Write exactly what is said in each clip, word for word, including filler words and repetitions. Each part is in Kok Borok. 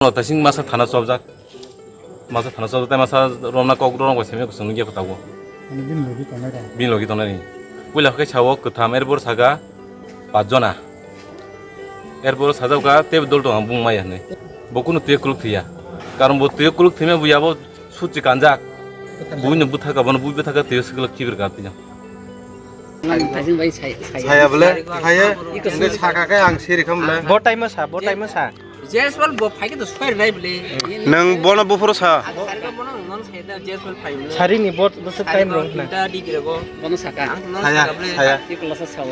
Tasing masa thana chobjak. Masa thana chobjak, tai masa romna kok romna bai simi kusung nugya kho tabuk. Ani bini logi tongnai rok. Bini logi tongnai ni. Puila khe sao kwtham, erbor saka pach jona. Erbor sajak ka tei dol tongo bung maya hinwi. Bo kunu twi kuluk thwiya. Karon bo twi kuluk thwima bo yabo suchi kanjak. Buino buthaka bono bui buthaka twi sikla kibir ka twi. Nang tajin bai sai, sai. Saya bole, saya, ini saka kai ang siri kam bole. Bo time sa, bo time sa. Jeswal bo phai khe to soi nai bole. Nang bono buphuru sa. Ang sari ko bono non sai da Jeswal phai bole. Sari ni bo, bo se time rong na. Tinta di kira go. Bono saka. Ang non saya, saka bole. Saya. Iko lasa sa.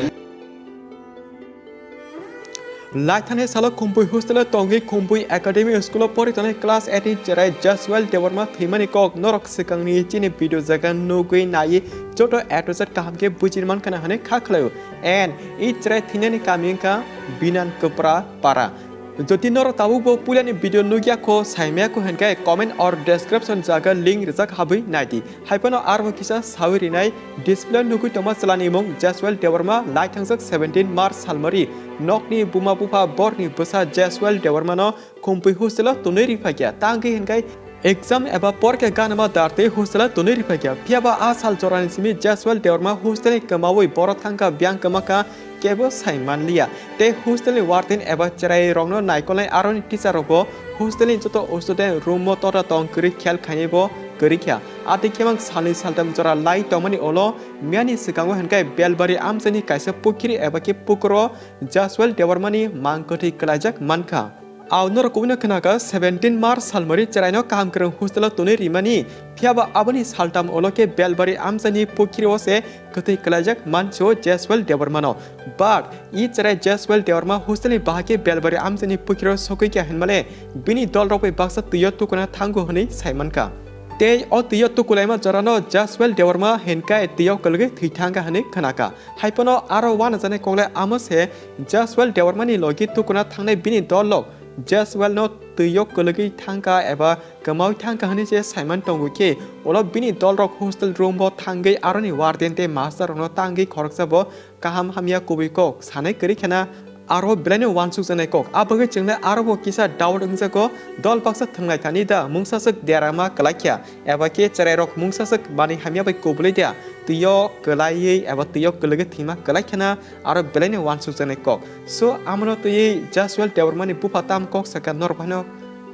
Laithani salo Khumpui hostel o tongwi Khumpui Academy School o pori tongnai class eight ni cherai Jaswel Debbarma thwimani kok norok swkangni chini video jaga nugwi naiwi joto A to Z kaham khe bujini mankha na hwnwi kha khlaio. And i cherai thwinani kami wngkha Binan Kwpra Para. Jodi norok tabukbo puilani video nukya kho, saimaya kho hwnkhe comment or description jaga link rijak habwi naidi. Haiphano arbo kisa sawi rinai display nugwi tongma chwlani mung Jaswel Debbarma, laithangjak seventeen March salmari nokni buma bupha borni bwsa Jaswel Debbarmano Khumpui hostel o tonwi riphaikha. Tangwi hwnkhe exam eba porkhe ganama dar tei hostel o tonwi riphaikha. Phiyaba a sal jorani simi Jaswel Debbarma hostel ni kwmawi boro thangkha, biyang kwmakha, kebo sai manliya. Tei hostel ni warden eba cherai rokno naikolnai aroni teacher rokbo hostel ni joto student room o tota tong kwrwi khel khainai bo kwrwi kha. Atwi khe mang salni saltam jora lai tongmani ulo miyani swkango hwnkhe Belbari amchaini kaisa pukhiri eba khe pukuro Jaswel Debbarmani mang kwthwi kwlaijak mankha. Ao norok kubui no khna kha, seventeen March salmari cheraino kaham kwrwng hostel o tonwi rimani, phiyaba aboni saltam ulo khe Belbari amchaini pukhiri o se kwthwi kwlaijak mansi o Jaswel Debbarmano. But i cherai Jaswel Debbarma hostel ni bahai khe Belbari amchaini pukhiri o sogwi kha hinmale bini dol rok bai baksa twi o tukuna thango hwnwi sai mankha. Tei o twi o tukulaima jorano Jaswel Debbarma hinkai twi o kwlwgwi thwi thangkha hwnwi khna kha. Haiphano aro uanajaknai koklai amo se Jaswel Debbarmani logi tukuna thangnai bini dol rok Jaswelno twi o kwlwgwi thangkha eba kwmawi thangkha hwnwi se saiman tongo khe, ulo bini dol rok hostel room o thangwi aroni warden tei master rokno tangwi khoroksa bo kaham hamya kubui kok sanai kwrwi khena aro belaino uansukjaknai kok. A bagwi chwngle aro bo kisa doubt wngjago, dol baksa thwnglai thani da mungsaswk derama kwlaikha eba khe cherairok mungsaswk manwi hamya bai kubulwi da twi o kwlaiwi eba twi o kwlwgwi thwima kwlaikhana aro belaino uansukjaknai kok. So, amono twiwi Jaswel Debbarmani bupha tam kok sakha norok haino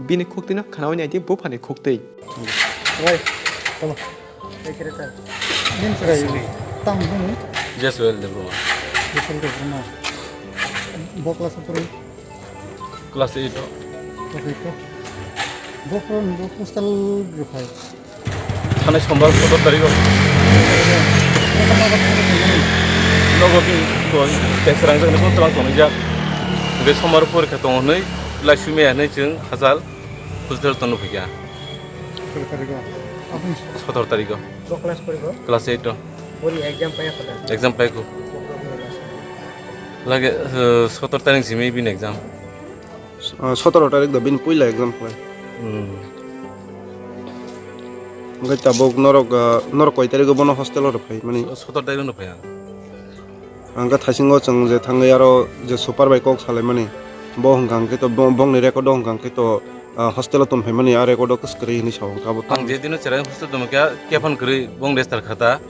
bini khuktwino khnaui naidi buphani khuktwi. Oi, tamo. Ekre sir. Din sir, tam bunu. Jaswel Debbarma. Jaswel Debbarma. Bo class o poro? Class eight o. Class eight o. Bo poro bo hostel rwphai. Thanai sombar sotor tarikh o. Nogo bini test rang jani bo twlang tongjak. Hwnkhe sombar porikha tongo hwnwi, lai sumia hwnwi chwng hachal hostel tono phaikha. Sotor tarikh o. Sotor tarikh o. Bo class porikho? Class eight o. Boni exam paiya kho da? Exam paikho. Lage, eh, sotor tarikh simi bini exam. Ah, sotoro tarik da bini puila exam khlai. Hmm. Hwnkhe tabuk norok, ah, norok koi tarik o bono hostel o rw phai mani? So-, sotor tarik o phai ang. Ang khe thaisingo chwng je thangwi aro je super bai kok salaimani, bo hwnkha hwnkhe to bo-, bongni record o hwnkha hwnkhe to, ah, hostel o tongphaimani a record o kwswk kwrwi hinwi sao hwnkha abo tamo. Ang je dino cherai hostel tongkha kephan kwrwi bong register khata.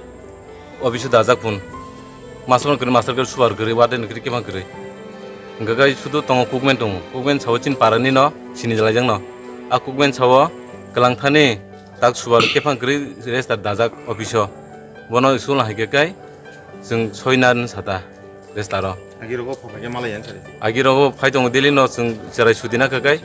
Office o dajak phun. Master kwrwi, master kwrwi, subar kwrwi, warden kwrwi, kepha kwrwi. Hwnkhe gai sudu tongo, cookman tongo. Cookman sao chini para ni no, sini jalaijak no. A cookman sao kwlang thani tak subar kepha kwrwi register dajak office o. Bono school hai khe kai chwng soi na sata register o. Agi rogo phai khe malai yang sari. Agi rogo phai tongo daily no chwng cherai sudi na kha kai.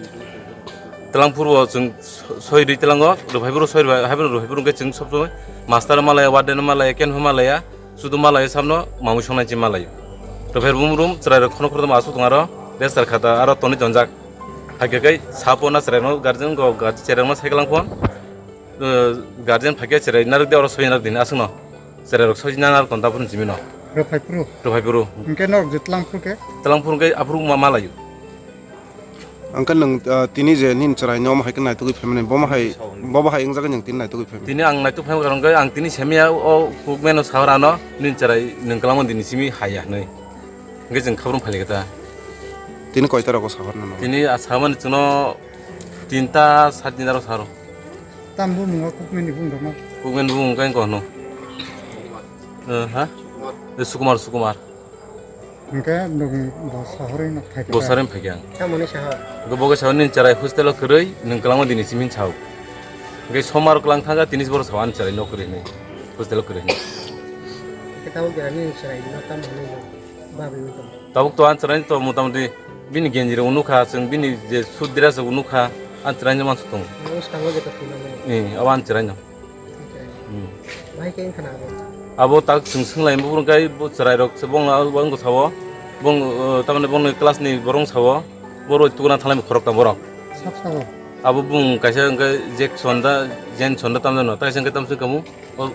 Twlangphuru o chwng soi rwi twlango, rwphaiphuru soi rwphai, haiphuru rwphaiphuru hwnkhe chwng sob somoi master malaya, warden malaya, kenpha malaya, sudu malaya, samno mamui songnai chi malayo. Rwphai rum rum chwrairok khoroknwi khoroknwi aswk tongo aro, register khata aro tonwi tonjak. Hakhe kai sapo na chwrairokno guardian go, guard-, chwrairokno sai kwlang phone, uh, guardian phaikhe chwrai narwk de oro soi narwk dini aswkno. Chwrairok soi narwk tonta phone jimino. Rwphaiphuru? Rwphaiphuru. Hwnkhe norok je twlangphuru khe? Twlangphuru hwnkhe aphuru ma-, malayo. Ang khe nwng, ah, tini je nini chwraino omo hai khe naitugwi phaimani, bomo hai, bobo hai wngjakgwi nwng tini naitugwi phaimani. Tini ang naituk phaima karon khe ang tini semiya o cookman o sahor ano nini chwrai nwng kwlangma dini simi haiya hinwi. Hwnkhe chwng khabrwng phailaikha ta. Tini koita rogo sahor nano? Tini a samani chwngno Tinta sat tinta rok saro. Tam bumung o kukmani bumung rok no? Kukmani bumung kai ko no. Eh, ha? Eh, Sukumar, Sukumar. Hingke nung bo sahoroi no phaikha. Bo sahoroi phaikha ang. Tamoni saha? Go bogo saha nini chwrai hostel o kwrwi, nung kwlangma dini simi sao. Hingke somar kwlang thangkha, tini boro sao ani chwrai no kwrwi hinwi. Hostel o kwrwi hinwi. Hingke tabuk jora nini chwrai no tamo hinwi no babwi wngkha? Tabuk to ani chwrai to motamoti bini genji rok nukha, chwng bini je suit dress rok nukha, ani chwrai no mansa tongo. Bwskango je to thwimani. Eh, abo ani chwrai no. Hmm. Bahai khe wngkha na abo? Abo tak chwng swnglaimani buphuru khe bo chwrairok se bongno abo wngkha sao, bong, uh, tamni bongni class ni borok sao, borok tukuna thalai khoroktham borok. Sab sao? Abo bung kaisa hwnkhe Jackson da, Jenson da tamjano, taisa hwnkhe tamsoi kamu, o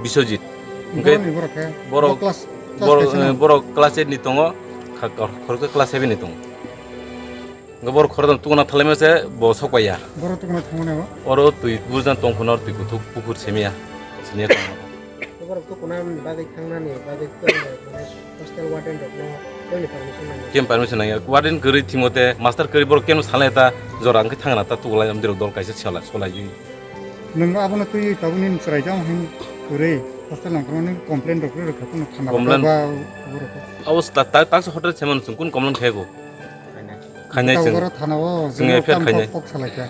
Biswajit. Hwnkhe Borokni borok khe? Borok, Bo class, class borok, kaisa eh, no? Borok class eight ni tongo, kha-, khoroksa class seven ni tongo. Hwnkhe borok khoroktham tukuna thalai masa bo sok paiya. Borok tukuna thangmani abo? Oro twi burjan tong phano twi kuthuk pukur semiya. Siniya tongma. Borok tukuna bagwi thangnani bagwi tei mane hostel warden rokno tei permission nango. Kem permission nangya. Warden kwrwi thwimo tei master kwrwi borok keno salai ta jora hwnkhe thangna ta tukulai amdirok dol kaisa sola-, solai. Nwng abono twi tabukni chwrai jang hwn kwrwi hostel nangkukmani complain rok rwkha kheno thana Complain? Ba borok. Abo ta-, ta-, taksa hotel se mano chwng kun complain khayago? Khainai. Khainai chwng. Tabuk oro thana o Chwng jeno F I R tam khainai. Kok, kok salaikha.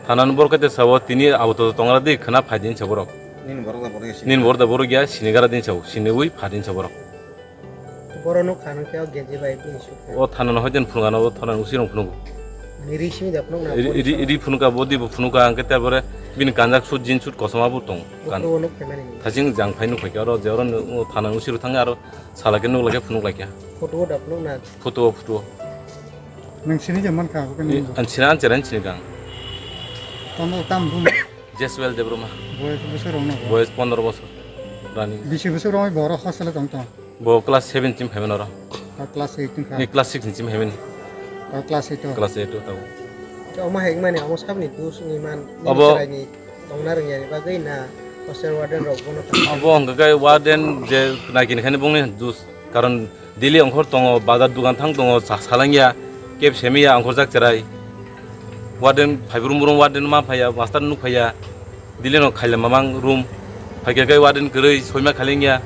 Thana ni borok kete sao tini abo to tongra di khwna phai din sa borok. Nini borok da borok ya sini. Nini borok da borok ya sini gara din sao, sini ui pha din sa borok. Borok nuk kha nung khe o genji bai bini suk kha. O thana no hoiten phunukha no, o thana ni usirong phunugo. Ni ri simi da phunuk na, Ri, body ri, song. Ri phunuka, body bo phunuka, hwnkhe ta bore bini kanjak sut, jeans sut kosom abo tong. Kan-, Buphuru nuk phaimani. Thaching jang phai nuk phaikha, oro je oro no, o thana ni usiro thangkha, aro sala khe nuk laikha, phunuk laikha. Photo o da phunuk na. Photo o, photo o. Nung sini je mankha, abo khe Ni, nung. Ang sini, ang chera, ang sini kang. Tamo tam bum. Jeswel Debroma. Boyes bwswk rok no? Boyes pondro bosor. Rani. Bisi bwswk rok bo oro hostel o tong tong? Bo class seven chim phaiman oro. Ah, class eight wngkha. Ni class six ni chim phaiman. Ah, class eight o. Class eight o tabo. Omo hai mani omo sabni dus ni man, Abo chwrai ni tongna rwngya ni bagwi na hostel warden rok bono tong? Abo hwnkha khe warden je naikin khani bongni dus. Karon daily ongkhor tongo, bazar dukan thang tongo, sa-, salangya, keb semiya, ongkhorjak cherai. Warden phai brum brum, warden ma phaiya, master nuk phaiya. Daily no khaile mamang room. Phaikhe khe warden kwrwi, soima khalengya.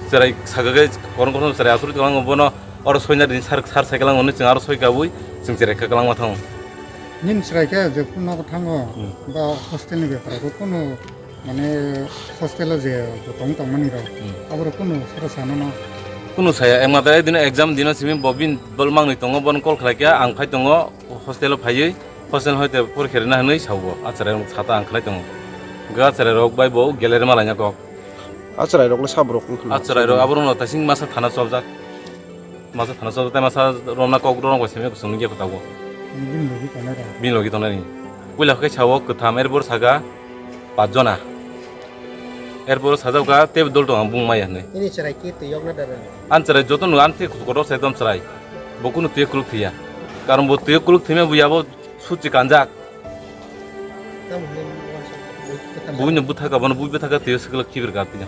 Cherai sakha khe koron koron cherai asuri tonglango bono, oro soina din sar, sar sai kalang hwnwi chwng aro soi kabui, chwng cherai kha kalangma thango. Nini cherai khe je phunu nogo thango, Hmm. Ba hostel ni bepar bo kunu Mane hostel o je tong tongmani rok, Hmm. Aborok kunu sara sana no? Kunu saya, ema ta dino exam dino simi bo bin bol mangni tongo, bon call khlai kha, ang phai tongo hostel o phaiwi, hostel hoite porikha rwna hwnwi sao bo, achara rok sata ang khlai tongo. Ga achara rok bai bo geler malai nya kok. Achara rok le sabrok wngkha na? Achara rok aborok no tasing masa thana chobjak. Masa thana chwng tei masa romna kok rwna bai simi kusung nungya kwtago. Bini logi tongnai rok. Bini logi tongnai ni. Puila khe sao kwtham, erbor saka pach jona. Erbor sajak kha tei dol tong ang bung maya hinwi. Nini chwrai khe twi yok na dara? An chwrai joto no an tei kotor sai tong chwrai. Bo kunu twi kuluk thwiya. Karon bo twi kuluk thwima buya bo suchi kanjak. Tamo hwnwi uansuk bui bwthaka. Buino bwthaka, bono bui bwthaka twiwi swkla khibir ka twiya.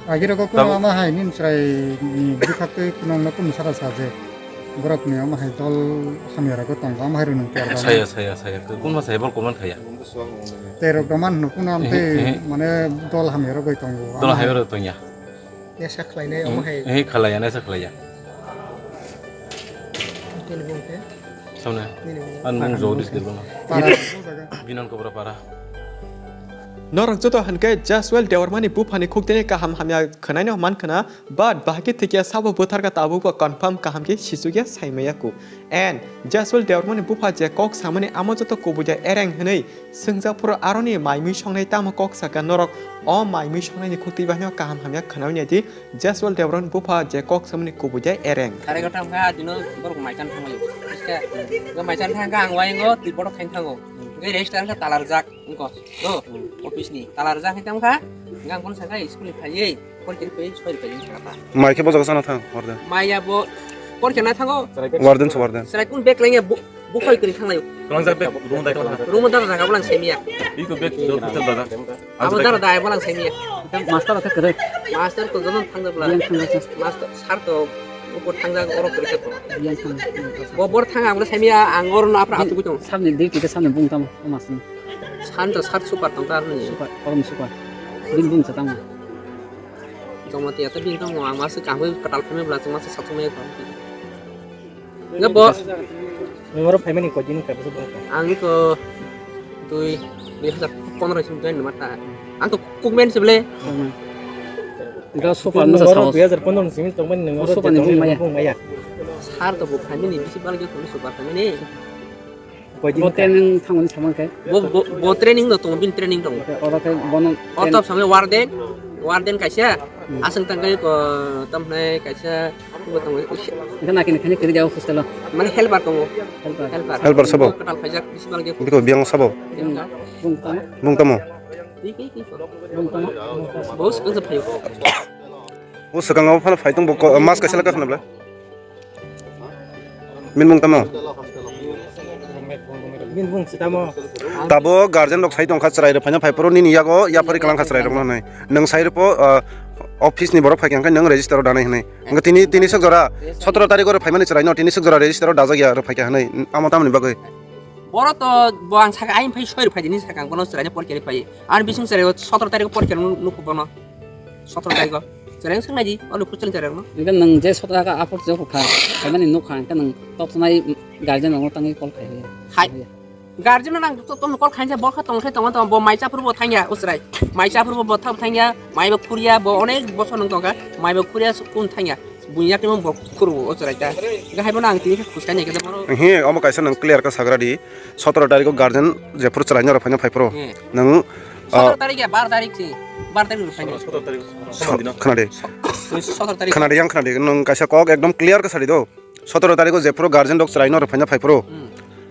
Agirok o kuno Tamo- ama hai nini chwrai ni bwkhak twi kuno no kuno sara sa je. Borok ni ama hai dol hamya rogo tongo, ama hai rwnung ter rok. Saya, saya, saya. Kun ma saya bol kuman khaya. Terok doman no kuno am Ehe, tei ehe. Mane dol hamya rok bai tongo. Dol Ama hamya hai- rok tongya. Nesa khlainai omo hai. Ehe, khalaiya, nesa khlaiya. Tini bung khe? Samne. Nini bung. An bung Jogdish Debbarma. Para. Binan Kobra Para. Norok joto hinkhe Jaswel Debbarmani buphani khuktini kaham hamya khwnaino man khwna, but bahai khe thikya sabo bwtharkha tabukbo confirm kaham khe sichukya saimaya ku. And Jaswel Debbarmani bupha je kok samani amo joto kubui da ereng hwnwi swngjak phuru aroni mai mui songnai tamo kok sakha norok o mai mui songnaini khuktwi baino kaham hamya khwnawi naidi Jaswel Debbarmani bupha je kok samani kubui da ereng. Sare gotha wngkha adino borok mai chan thanglaio. Iske, ga mai chan thangkha ang waingo twi borok khain thango. Hwnkhe register wngkha talarjak wngkha. Do, office ni talarjak hai tongkha. Hwnkhe ang bono sakha school ni phaiwi. Mai khe bojak sana thang, warden. Mai ya bo, por kena thango. Warden se warden. Serai kun bag lengya bu, bu khoi kri thanglayo. Kwlangjak bag, room dai kwlangjak. Room dara jaga bolang semia. Iko bag, do hostel dara. Abo dara dai bolang semia. Master ata kere. Master ko jonon thangda bla. Master sar to. Bo thang jak oro kwrwi khe to. Yang thang. Bo bor thang ang le saimia ang oro no apra atugwi tong. Sabni duty khe sabni bung tamo, tamo sini. San to sat super tong ta arni. Super, korom super. Bini bung sa tamo. Jomati ata bini tamo ang masa kahwi katal phame bla masa sat phame ko. Nga bo. Nung oro phaimani koi din kha bwswk bwswk? Ang to dui, dui hazar pondro sim join numa ta. Ang to cookman se ble. Ga super no sa. Dui hazar pondro sim tong mani nung oro super ni bung maya. Sar to bo phaimani bisi bal ge super phaimani. Koi din kha? Training thangmani samang khe. Bo, bo, bo training no tongo, bin training tongo. Oro khe bono. Orto samle warden, warden kaisa, aswng tangkai ko tamne kaisa. Bo tongo. Engkhe naki ni khani kiri jao hostel o. Mane helper tongo. Helper. Helper. Helper sabo? Kwtal phaijak, bisi bal ge. Biko biyang sabo? Biyang ka. Bung tamo? Bung tamo? Ki, ki, ki. Bung tamo? Bo swkang se phaio. O swkang o phano phai tong bo ko-, mas kaisa la ka khna bla. Min bung tamo? Min bung si tamo? Tabo guardian rok sai tong kha chwrai rok phaina phai phuru nini yago yapari kwlang kha chwrai rok no hinwi. Nwng sai rw po, ah, office ni borok phai kha hwnkhe nwng register o danai hinwi. Hwnkhe tini, tini swk jora sotoro tarikh o rw phaimani chwraino, tini swk jora register o dajak ya rw phai kha hinwi, amo tamoni bagwi. Boro to bo ang saka, ayang phai soi rw phai di, nini saka ang bono chwraino porikya rw phai. Ani bising chwrai o sotoro tarikh o porikya rw nukho bono. Sotoro tarikh o. Chwrai swk nai di, o lukhu chwrai chwrai no. Hwnkhe nwng je sotoro tarikh o aphuru chwrai kha, phaimani nukha, hwnkhe nwng tok twnai guardian rok no tangwi call khai. Hai. Guardian no nang to, to call khainsa bo kha tong khe tongo, tongo, bo mai cha phuru bo thangya, o chwrai. Mai cha phuru bo thang thangya, mai bo khurya, bo onek bochor nang tong kha, mai bo khurya kun thangya. Buini yakni bo khuru o chwrai ta. Ga hai bo nang tini khe khus khainai khe bono. He, omo kaisa nang clear kha sagra di. Sotoro tarikh o guardian jephuru chwraino rw phaina phai phuru. He. Nang, sotoro ah, tarikh ya, bar tarikh si. Bar tarikh rw phaina. Sotoro tarikh. Khna di. Sotoro tarikh. Khna di, yang khna di. Nang kaisa kok ekdom clear kha sadi do. Sotoro tarikh o jephuru guardian rok chwraino rw phaina phai phuru. Hmm.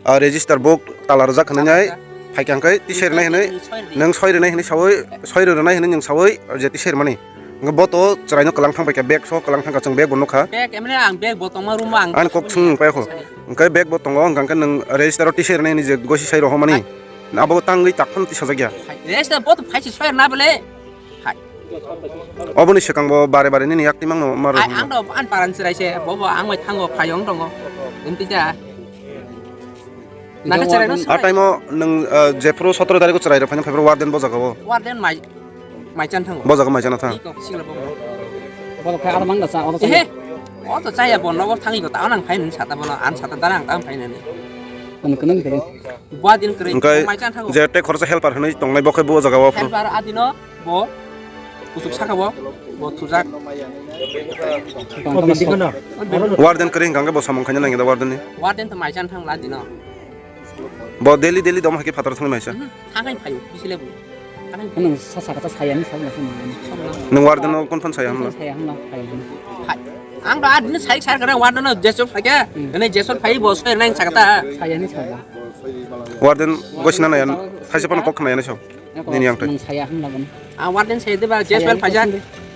Ah, register book tala rwjak hinwi nai. Tala rwjak. Phai kha hwnkhe tisai rwnai hinwi. Soi rwnai. Nwng soi rwnai hinwi sawi, soi rwnai hinwi nwng sawi je tisai rwmani. Hwnkhe bo to chwraino kwlang thang pai kha, bag so kwlang thang kha, chwng bag bo nukha. Bag emne ang bag bo tongma room o ang. Ani kok swng pai kho. Hwnkhe bag bo tongo, hwnkhe nwng register o tisai rwnai hinwi je gosi sai rohormani. Abo tangwi tak phano tisajak ya. Register bo to phaisi soi rwna bole. Hai. Oboni swkang bo bare bare nini yak timang no mar. Ai, ang do an paran chwrai se, bo bo ang bai thango phai ong tongo. Emti ja. Nang chwrai no. A time o nwng, ah, jephuru sotoro tarikh o chwrai rw phaina phai phuru warden bo jaga o. Warden mai, mai chan thango. Bo jaga mai chana thang. Iko sila bo. Bo khai ar mang da sa, oro sa. Ehe. O to chaya bo nogo thangwi ko ta nang phai nini sata bono, an sata dara ang ta phai nini. Nwng kwno kwrwi. Bo adin kwrwi, hwnkhe mai chan thango. Je tei khoroksa helper hinwi tongnai bo khe bo jaga o phano. Helper adino bo kuchuk saka bo, bo thujak. Warden kwrwi hwnkha hwnkhe bo samung khaina nangya da warden ni. Warden to mai chan thangla adino. Bo daily daily dom hai khe phataro thangwi maisa. Mhm, thangwi phaio, bisi lebu. Thangwi phaio. Nwng sa saka ta sayani sa masa mani. Nwng warden no kon phan saya hamla? Saya hamla, saya hamla. Hai. Ang do adini sai sai kare warden no jesol phai khe. Hmm. Ene jesol phai bo soi nang saka ta. Sayani saya. Warden gosina naya, thaisa phano kok khna ya nai so. Nini yang thai. Nwng saya hamla bani. A warden sai de ba jesol phai ja.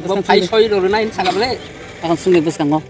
Bo phai soi ro nai saka bole. Akan sungni bwskango.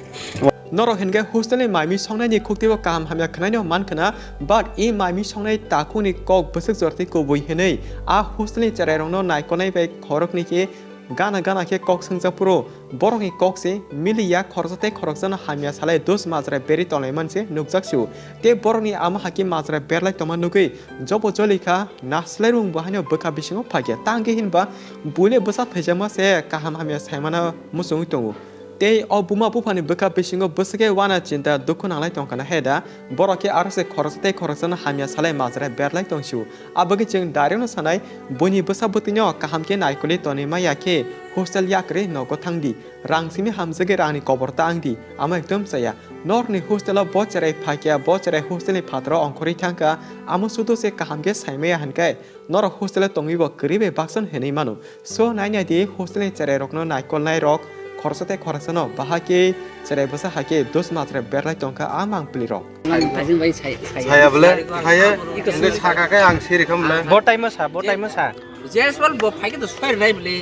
Norok hinkhe hostelni maimi songnaini khuktwibo kaham hamya khwnaino mankhwna, but i maimi songnai takhukni kok bwswk jortwi kubui hinwi a hostelni chwrairokno naikolnai bai khoroknwi khe gana gana khe kok swngjak phuru borokni kok se miliya, khoroksa tei khoroksano hamya salai dos majra berwi tonglaimani se nukjak sio. Tei borokni ama hakhe majra berlai tongma nugwi jobo joli kha, naslai rwngbo haino bwkha bisingo phai khe. Tangkhe hinba buino bwsa thaijakma se kaham hamya saimano muchungwi tongo. Tei o buma buphani bwkha bisingo bwswk khe uana chinta dukhu nanglai tongkha na he da, borok khe aro se khoroksa tei khoroksano hamya salai majra berlai tongsio. Abagwi chwng direct no sanai, buini bwsa bwtwino kaham khe naikolwi tonwi maya khe hostel yakrwi nogo thangdi, rang simi hamjagwi rangni kobor ta wngdi, amo ekdom chaya. Norokni hostel o bo cherai phaikya, bo cherai hostel ni phataro ongkhorwi thangkha, amo sudo se kaham khe saimaya hinkhe norok hostel o tongwi bo kwrwi bai baksan hinwi mano. So, nainai di, hostel ni cherai rokno naikolnai rok khoroksa tei khoroksano bahai khe cherai bwsa hai khe dos majra berlai tongkha a mangpili rok. Nang thaisin bai sai, sai. Saya bole, saya, iko hingke saka khe ang siri kham le. Bo time sa, bo time sa. Jeswal bo phai khe to soi rai bole.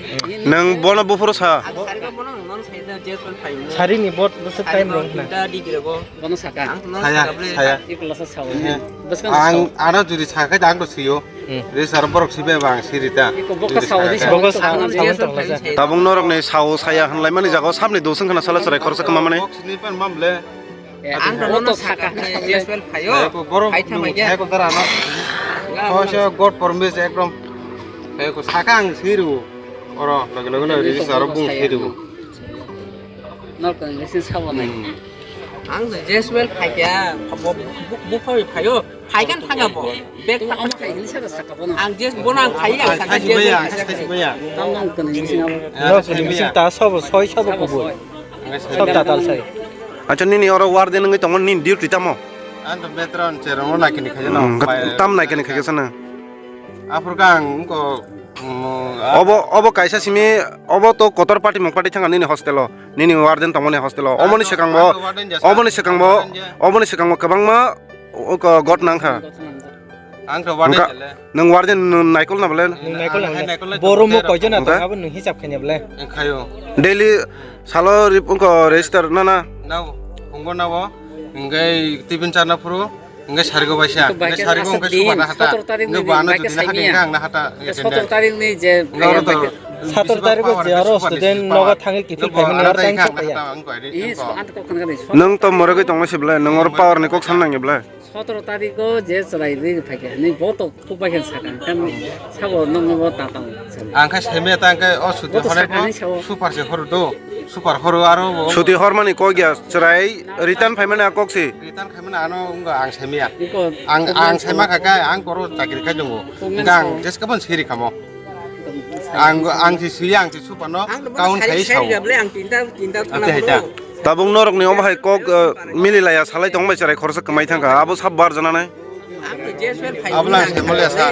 Nang bono buphuru sa. Ang sari ko bono non sai da Jeswal phai. Sari ni bot bwswk time rok na. Tinta degree go. Bono saka. Ang to non saya, saka bole. Saya. Iko lasa sao. Bwskang sao. Ang ano juri saka khe ang to siyo. Ri sar borok sibe bang siri ta. Iko boka sawi di. Boka sa-, sawi tongla ja. Tabung norok ni sao saya hanlai mani jago sabni dosong khana sala chwrai khoroksa kama mani. Box ni pan mam le. Eh, ang bono saka. Yes, well, phayo. Phai thama ya. Ko dara no. Ko se god promise ekdom. Ko saka ang siru. Oro loge loge no ri sar bung siru. Norok ni sin sabo nai. Ang to Jeswell phaikya, bo, bo, bo phai phaio, phaikan thanga bo. Bek thang. Ang Jes bono ang khai, ang saka Jeswell. Ang saka maya. Tam nang kani sing abo. Ang saka maya. Ta sabo soi sabo kubui. Sob ta tal sai. Acha nini oro warden ngi tongo nini duty tamo? Ang to metron cherong naikini khaja no. Tam naikini khaja sana. Aphur kang ko Obo, obo kaisa simi, obo to kotor party mung party thanga nini hostel o, nini warden tongmani hostel o. Omoni swkang bo, omoni swkang bo, omoni swkang bo kwbangma, o, ko, got nang kha. Ang to warden le. Nwng warden nwng naikol na bole? Nwng naikol na bole. Bo room o koijon na tong abo nwng hisab khaina bole. Khayo. Daily salo rip-, ko register na na? Nao, phungo nao, ngai tibin charna phuru. Hingke sarigo baisa, hingke sarigo hingke subana hata, hingke bana jodi na hata hingke ang na hata. Sotor tarik ni je sotor tarik o je aro student nogo thangwi kiphil phaimani aro tang sok ya. Nwng to morogwi tongma se bwlai, nwng oro power ni kok san nangya bwlai. Sotor tarik o je chwrai rwi phaikha, ni bo to thukbai khe sakha, kan sabo nwng bo ta tang. Ang khe saimaya ta, ang khe o suti hwnai bo super se horo do, super horo aro bo. Suti hormani kok ya, chwrai return phaimani a kok se. Return khaimani ano wngkha ang saimaya. Ang, ang saima kha khe ang koro chakri khai tongo. Hingkhe ang jeska phano siri khamo. Ang, ang si sui, ang si super no kaun khai sao. Tabuk norok ni omo hai kok, eh, mili laya salai tong bai chwrai khoroksa kwmai thangkha. Abo sab bar jana nai. Abla se mole sa.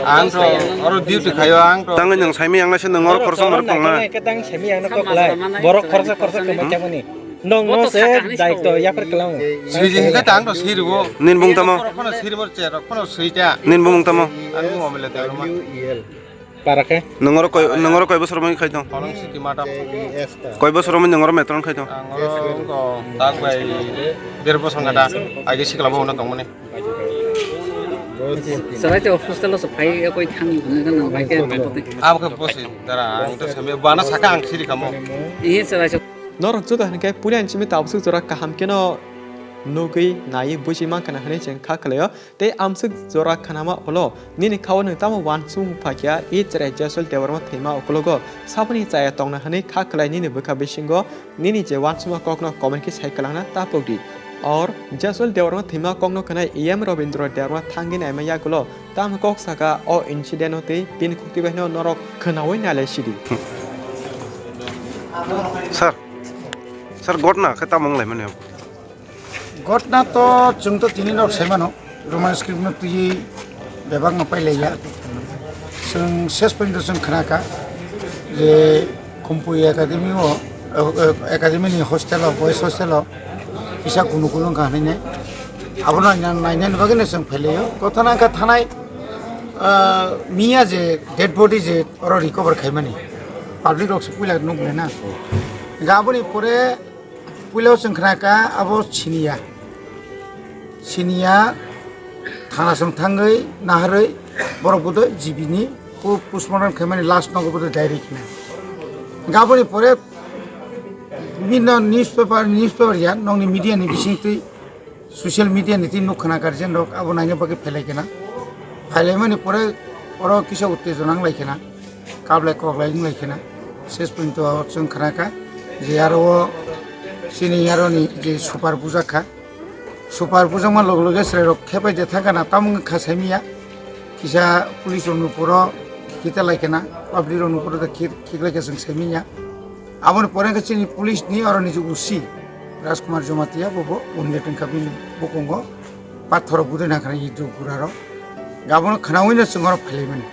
Ang to oro duty khayo ang to. Tangwi nwng saimi ang naise nwng oro khoroksa mor tong na. Tang saimi ang na kok lai. Borok khoroksa khoroksa kwmai thangmani. Nwng no se daityo yapar kwlango. Sui jing khe tang to siriwo. Nin bung tamo? Rok phano siriwo che rok phano sui ta. Nin bung tamo? Ang mo mele ta. Para khe? Nwng oro koi, nwng oro koi bosor mani khai tong? Kolong City Madam. Koi bosor mani nwng oro metron khai tong? Ang oro wngkha tak bai der bosor wngkha da. Age sikla bo hwnwi tongmani. Chwrai tei hostel o se phai khe koi thang hwnwi gana bai khe tongbo tei. Abo khe bosi dara ang to sami bana saka ang siri kamo. Ihi chwrai se. Norok joto hwnkhe puila ni simi tabuk jora kaham kheno nugwi naiwi buji mankha na hwnwi chwng kha khlaio. Tei amswk jora khanama ulo nini khao nwng tamo uansuk phaikha, i chwrai Jaswal Debbarma thwima ukologo saboni chaya tongna hwnwi kha khlai nini bwkha bisingo nini je uansukma kokno comment khe sai kwlangna ta pokdi. Or Jaswal Debbarma thwima kokno khwnai E M Rabindra Debbarma thangwi naima yagulo tamo kok saka o incident o tei bini khukti baino norok khwnaui nailai sidi. Sir, sir, gotna khe tamo wnglaimani? Gotna to chwng to tini nok sai mano, Roman script no twiwi bebak no pailaiya. Chwng ses porjonto chwng khna kha je Khumpui Academy o, o, o, Academy ni hostel o, boys hostel o kisa kunu kunu wngkha hinwi. Abono naina, nainani bagwi no chwng phailaio. Kothana wngkha thanai, ah, miya je dead body je oro recover khaimani. Public rok se puila nukle na. Ga aboni pore Puila o chwng khna kha abo siniya. Siniya thana chwng thangwi naharwi borok bodo G B ni po-, postmortem khaimani last nogo bodo diary khna. Gaboni pore bibinno newspaper, newspaper ya nokni media ni bisingtwi social media ni twi nuk khna guardian rok abo naina bagwi phailai khna. Phailaimani pore oro kisa uttejona wnglai khna. Kablai koklai wnglai khena. Ses porjonto chwng khna kha je aro o chini aro ni je super bujak kha. Super bujakma loge loge chwrai rok khepai je thang khana, tamo wngkha saimiya. Kisa police rok ni poro khita lai khena, public rok ni poro khik lai khe chwng saimiya. Aboni pore khe chini police ni aro ni je O C Rajkumar Jamatia bo bo unde tongkha bini bukungo. Pathor budui nang khna iduk gura rok. Gabon khnaui no chwng oro phailaimani.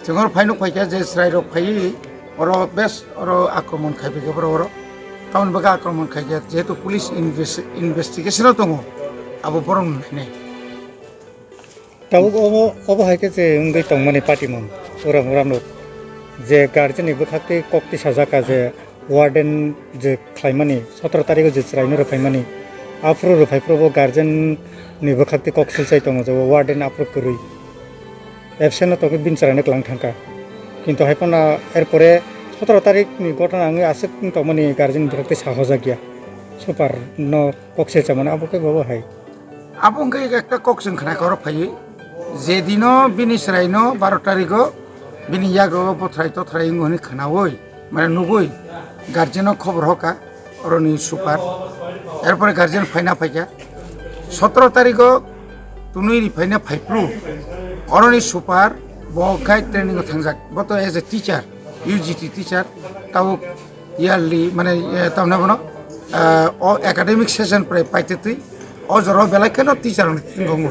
Chwng oro phai nuk phaikha je chwrai rok phaiwi oro bes oro akromon khai phaikha borok oro. Tamoni bagwi akromon khaikha jehetu police inves-, investigation o tongo abo borok no nainai. Tabuk obo, obo hai khe je wngwi tongmani patimon uram uram rok je guardian ni bwkhak tei kok tisajak kha je Warden je khlaimani, sotoro tarikh o je chwraino rwphaimani, aphuru rwphai phuru bo guardian ni bwkhak tei kok silchai tongo, je warden aphuru kwrwi. Absent no tongwi bini chwraino kwlang thangkha. Kintu hai phano erpore sotoro tarikh ni gotona wngwi aswk wng tongmani guardian ni bwkhak tei sahojak ya. Super no kok selchamani abo khe bobo hai. Abo wngkhe ekta kok chwng khna khe oro phaiwi. Je dino bini chwraino baro tarikh o bini yago bothrai tothrai wngo hwnwi khnaui, mane nugui guardian no khobor hoka. Oroni super. Erpore guardian phaina phaikha. Sotoro tarikh o tunui ni phaina phaiphru. Oroni super bo khai training o thangjak. Bo to as a teacher, U G T teacher, tabuk yearly, mane, eh, tamna bono, eh, o academic session prai paitwi twi. O jora belai kheno teacher ni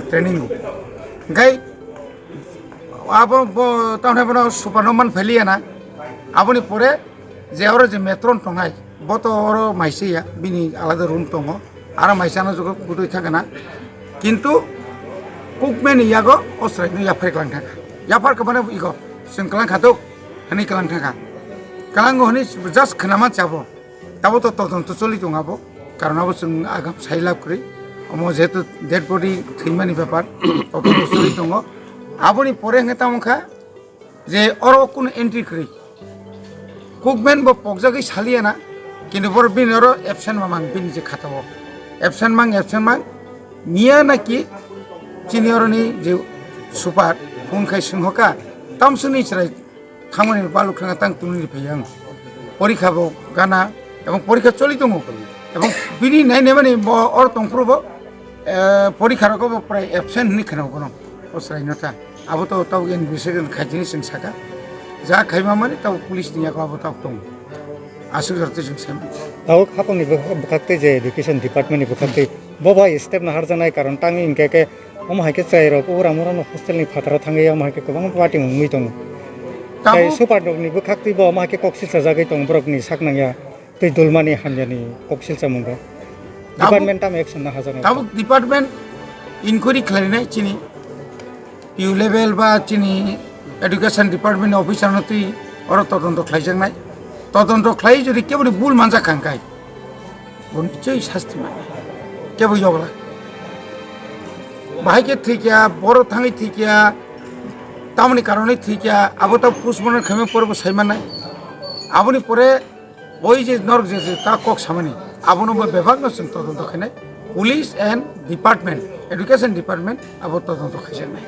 training o. Hingkhai abo bo tamna bono super no man phailiya na. Aboni pore je oro je matron tongnai, bo to oro maisa ya, bini alada room tongo, aro maisa no jogo gudui thangkha na. Kintu kukmani yago o chwraino yaphar kwlang thangkha. Yaphar kwmani igo, chwng kwlang kha dok, hwnwi kwlang thangkha. Kwlango hwnwi just khwnama chabo. Tabo to todonto choli tongo abo, karon abo chwng agam sai lab kwrwi. Omo jehetu dead body thwimani bepar, todonto choli tongo. Aboni pore hwnkhe tamo kha, je oro kunu entry kwrwi. Kukmen bo pokjagwi saliya na, kintu boro bini oro absent mamang bini je khatao. Absent mang, absent mang, niya naki chini oroni je super, phone khai swnghoka, tamsuni chwrai thangmani baluk thanga tang tunini phai ang. Porikha bo gana, ebong porikha choli tongo. Ebong bini nai nemani bo or tongphuru bo, eh, porikha rogo bo prai absent hwnwi kheno bono. O chwrai no ta. Abo to tabuk investigation khaijini chwng saka. Ja khaima mani tabuk police ni yago abo tabuk tongo. Aswk jora twi chwng sai mano. Tabuk hapang ni bwkhak tei je education department ni bwkhak tei bo bai step no harjaknai karon tangwi hinkhe khe omo hai khe chwrai rok ura mura no hostel ni phataro thangwi omo hai khe kwbangma party wngwi tongo. Tei tabuk super rok ni bwkhak tei bo omo hai khe kok silsa jagwi tongo borok ni sak nangya. Tei dulmani hamyani kok silchamung rok. Tabuk, department tamo action na hajaknai? Tabuk department inquiry khlainai chini P U level ba chini education department ni officer no twi oro todonto khlaijaknai. Todonto khlai jodi keboni bul manjak kha hwnkhe bo nichoi sasti mannai. Kebo yogla. Bahai khe thwikya, boro thangwi thwikya, tamoni karonwi thwikya, abo ta postmortem khaima pore bo sai mannai. Aboni pore Oi je norok je, je ta kok samani, abono bo bebak no chwng todonto khainai. Police and department, education department abo todonto khaijaknai.